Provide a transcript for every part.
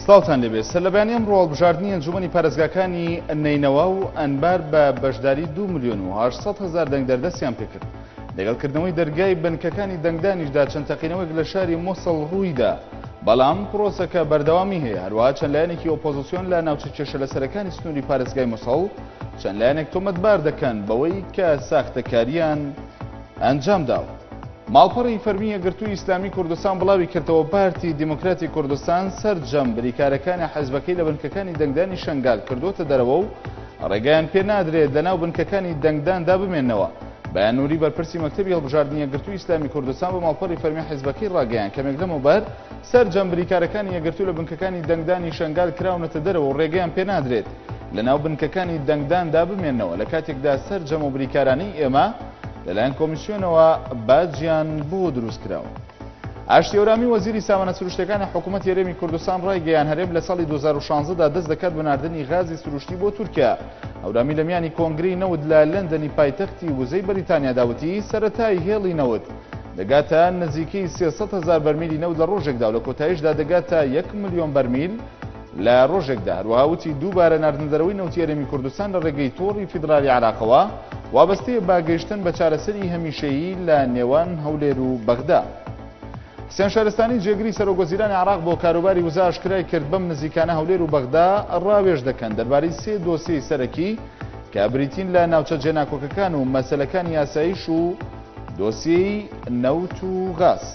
سڵاوتان لێبێت سەرلەبەیانی ئەمڕۆ هەڵبژاردنی ئەنجومەنی پارێزگاکانی نەینەوا و ئەنبار بە بەشداری 2 ملیۆن و 800 هەزار دەنگدەر دەستیان پێکرد لەگەڵ کردنەوەی دەرگای بنکەکانی دەنگدانیشدا چەند تەقینەوەیەک لە شاری موسڵ ڕوویدا بەڵام پرۆسەکە بەردەوامی هەیە هەروەها چەند لایەنێکی ئۆپۆزیسیۆن لە ناوچە کێشە لەسەرەکانی سنووری پارێزگای موسڵ چەند لایەنێک تۆمەتبار دەکەن بەوەی کە ساختەکاریان ئەنجام داوە. ماڵپەڕی فەرمی یەکگرتووی ئیسلامی کوردستان بڵاوی کردەوە، پارتی دیموکراتی کوردستان سەرجەم بریکارەکانی حزبەکەی لە بنکەکانی دەنگدانی شەنگال کردووەتە دەرەوە و ڕێگایان پێ نادرێت لەناو بنکەکانی دەنگداندا بمێننەوە. بەیان نوری بەرپرسی مەکتەبی هەڵبژاردنی یەکگرتووی ئیسلامی کوردستان بە ماڵپەڕی فەرمی حزبەکەی ڕاگەیاند، کەمێک لەمەوبەر سەرجەم بریکارەکانی یەکگرتوو لە بنکەکانی دەنگدانی شەنگال کراونەتە دەرەوە و ڕێگەیان پێ نادرێت لەناو بنکەکانی دەنگداندا بمێننەوە، لە کاتێکدا سەرجەم ئەو بریکارانەی ئێمە لەلایەن کۆمیسیۆنەوە باجیان بۆ دروستکراوە. ئاشتی هەورامی وەزیری سامانە سروشتیەکانی حکوومەتی هەرێمی کوردستان ڕایگەیان هەرێم لە ساڵی 2016 دا دەست دەکات بە ناردنی غازی سروشتی بۆ تورکیا. هەورامی لە میانی کۆنگرەی نەوت لە لەندەنی پایتەختی وزەی بەریتانیادا وتی سەرەتای هێڵی نەوت دەگاتە نزیکەی 300 هەزار بەرمیلی نەوت لە ڕۆژێکدا و لە کۆتاییشدا دەگاتە 1 ملیۆن بەرمیل لە ڕۆژێکدا. هەروەها وتی دووبارە ناردنەدەرەوەی نەوتی هەرێمی کوردستان لە ڕێگەی تۆڕی فیدرالی عێراقەوە وابەستەیە بە گەیشتن بە چارەسەری هەمیشەیی لە نێوان هەولێر و بەغدا. حسێن شارستانی جێگری سەرۆکوەزیرانی عێراق بۆ کاروباری وزە ئاشکرای کرد بەم نزیکانە هەولێر و بەغدا ڕاوێژ دەکەن دەربارەی سێ دۆسیەی سەرەکی کە بریتین لە ناوچە جێناکۆکەکان و مەسەلەکانی ئاسایش و دۆسیەی نەوت و غاز.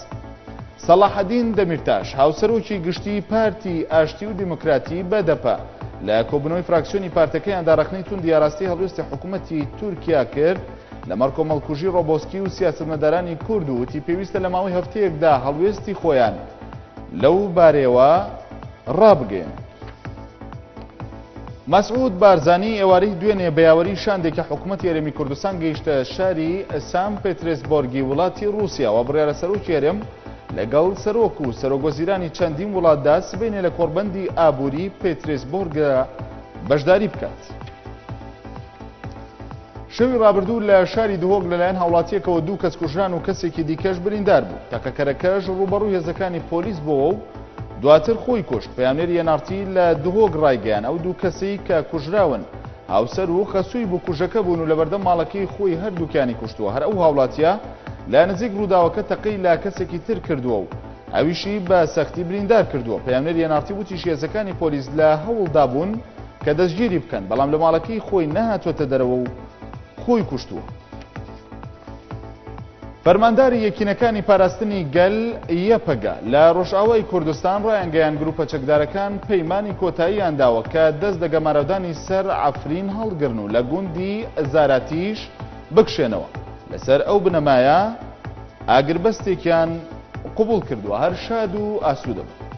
سەڵاحەدین دەمیرتاش، هاوسەرۆکی گشتیی پارتی ئاشتی و دیموکراتی، بەدەپە، لە کۆبوونەوەی فراکسیۆنی پارتەکەیاندا ڕەخنەی توندی ئاراستەی هەڵوێستی حکومەتی تورکیا کرد لەمەڕ کۆمەڵکوژی ڕۆبۆسکی و سیاسەتمەدارانی کورد و وتی پێویستە لە ماوەی هەفتەیەکدا هەڵوێستی خۆیان لەو بارەیەوە ڕابگەیەنن. مەسعود بارزانی ئێوارەی دوێنێ بە یاوەری شاندێکی حکومەتی هەرێمی کوردستان گەیشتە شاری سان پێترسبۆرگی وڵاتی ڕووسیا و بڕیارە سەرۆکی هەرێم لەگەڵ سەرۆک و سەرۆکوەزیرانی چەندین وڵاتدا سبەینێ لە کۆڕبەندی ئابووری پێترسبۆرگدا بەشداری بکات. شەوی ڕابردوو لە شاری دهۆک لەلایەن هاوڵاتییەکەوە دوو کەس کوژران و کەسێکی دیکەش بریندار بوو. تەقەکەرەکەش ڕووبەڕووی هێزەکانی پۆلیس بۆوە و دواتر خۆی کوشت. پەیامنێری ئێن ئاڕ تی لە دهۆک ڕایگەیان، ئەو دوو کەسەی کە کوژراون هاوسەر و خەسووی بکوژەکە بوون و لەبەردەم ماڵەکەی خۆی هەردووکیانی کوشتووە. هەر ئەو هاوڵاتییە لە نزیک ڕووداوەکە تەقەی لە کەسێکی تر کردووە و ئەویشی بە سەختی بریندار کردووە. پەیامنێری ئێن ئاڕ تی وتیشی هێزەکانی پۆلیس لە هەوڵدا بوون کە دەستگیری بکەن، بەڵام لە ماڵەکەی خۆی نەهاتووەتە دەرەوە و خۆی کوشتووە. فەرمانداری یەکینەکانی پاراستنی گەل، یەپەگە، لە ڕۆژئاوای کوردستان ڕایانگەیاند گروپە چەکدارەکان پەیمانی کۆتاییان داوە کە دەست لە گەمارۆدانی سەر عەفرین هەڵگرن و لە گوندی زاراتیش بکشێنەوە. لەسەر ئەو بنەمایە ئاگربەستێکیان قبوڵ کردووە. هەر شاد و ئاسوودە بن.